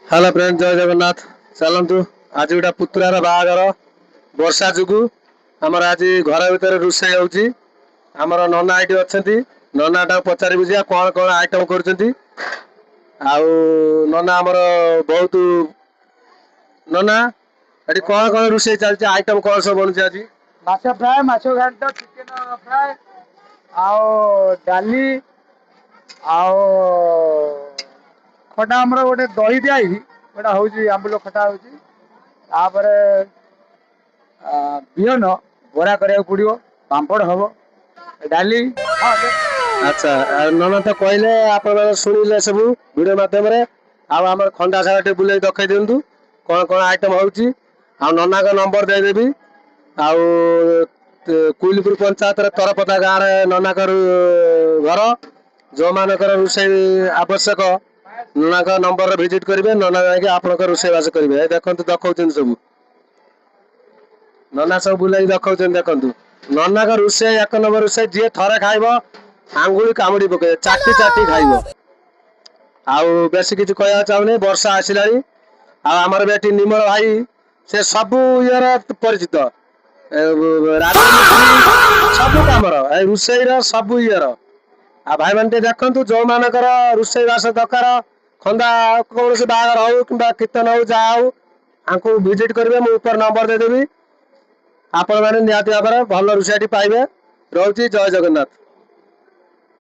Hello friend, ଜୟ ଜଗନ୍ନାଥ। ଚାଲନ୍ତୁ, ଆଜି ଗୋଟେ ପୁତୁରାର ବାହାଘର। ବର୍ଷା ଯୋଗୁଁ ଆମର ଆଜି ଘର ଭିତରେ ରୋଷେଇ ହଉଛି। ଆମର ନନା ଏଇଠି ଅଛନ୍ତି। ନନାଟାକୁ ପଚାରିବୁ ଯିବା, କଣ କଣ ଆଇଟମ କରୁଛନ୍ତି। ଆଉ ନନା ଆମର ବହୁତ ନନା, ଏଠି କଣ କଣ ରୋଷେଇ ଚାଲିଛି? ଆଇଟମ କଣ ସବୁ ବନୁଛି ଆଜି? ମାଛ ଫ୍ରାଏ, ମାଛ ଘାଣ୍ଟ, ଚିକେନ ଫ୍ରାଏ ଆଉ ଡାଲି ଆଉ ଖଟା। ଆମର ଗୋଟେ ଦହି ଦିଆ ହେଇକି ଗୋଟେ ହଉଛି, ଆମ୍ବୁଲ ଖଟା ହଉଛି। ତାପରେ ବିହନ ବରା କରିବାକୁ ପଡିବ, ପାମ୍ପଡ଼ ହବ, ଡାଲି, ହଁ। ଆଚ୍ଛା, ଆଉ ନନା ତ କହିଲେ, ଆପଣ ଶୁଣିଲେ ସବୁ ଭିଡିଓ ମାଧ୍ୟମରେ। ଆଉ ଆମର ଖଣ୍ଡା ଶାଳ ଟିକେ ବୁଲେଇ ଦେଖେଇ ଦିଅନ୍ତୁ, କଣ କଣ ଆଇଟମ ହଉଛି। ଆଉ ନନାଙ୍କ ନମ୍ବର ଦେଇଦେବି। ଆଉ କୁଇଲିପୁର ପଞ୍ଚାୟତରେ ତରପଦା ଗାଁରେ ନନାଙ୍କର ଘର। ଯୋଉମାନଙ୍କର ରୋଷେଇ ଆବଶ୍ୟକ, ନନାଙ୍କ ନମ୍ବରରେ ଭିଜିଟ କରିବେ। ନନା ଯାଇକି ଆପଣଙ୍କ ରୋଷେଇବାସ କରିବେ। ଏ ଦେଖନ୍ତୁ, ଦେଖଉଛନ୍ତି ସବୁ ନନା, ସବୁ ବୁଲେଇ ଦେଖଉଛନ୍ତି। ଦେଖନ୍ତୁ, ନନାଙ୍କ ରୋଷେଇ ଏକ ନମ୍ବର ରୋଷେଇ। ଯିଏ ଥରେ ଖାଇବ, ଆଙ୍ଗୁଳି କାମୁଡି ପକେଇବ, ଚାଟି ଚାଟି ଖାଇବ। ଆଉ ବେଶୀ କିଛି କହିବାକୁ ଚାହୁଁନି, ବର୍ଷା ଆସିଲାଣି। ଆଉ ଆମର ବି ଏଠି ନିମଳ ଭାଇ, ସେ ସବୁ ଇଏର ପରିଚିତ, ରାଜମିସ୍ତ୍ରୀ, ସବୁ କାମର, ଏ ରୋଷେଇର ସବୁ ଇଏର। ଆଉ ଭାଇମାନେ ଟିକେ ଦେଖନ୍ତୁ, ଯୋଉମାନଙ୍କର ରୋଷେଇ ବାସ ଦରକାର, ଖନ୍ଦା କୌଣସି ବାହାଘର ହଉ କିମ୍ବା କୀର୍ତ୍ତନ ହଉ, ଯାହା ହଉ, ଆଙ୍କୁ ଭିଜିଟ କରିବେ। ମୁଁ ଉପରେ ନମ୍ବର ଦେଇଦେବି। ଆପଣମାନେ ନିହାତି ଭାବରେ ଭଲ ରୋଷେଇଟି ପାଇବେ। ରହୁଛି, ଜୟ ଜଗନ୍ନାଥ।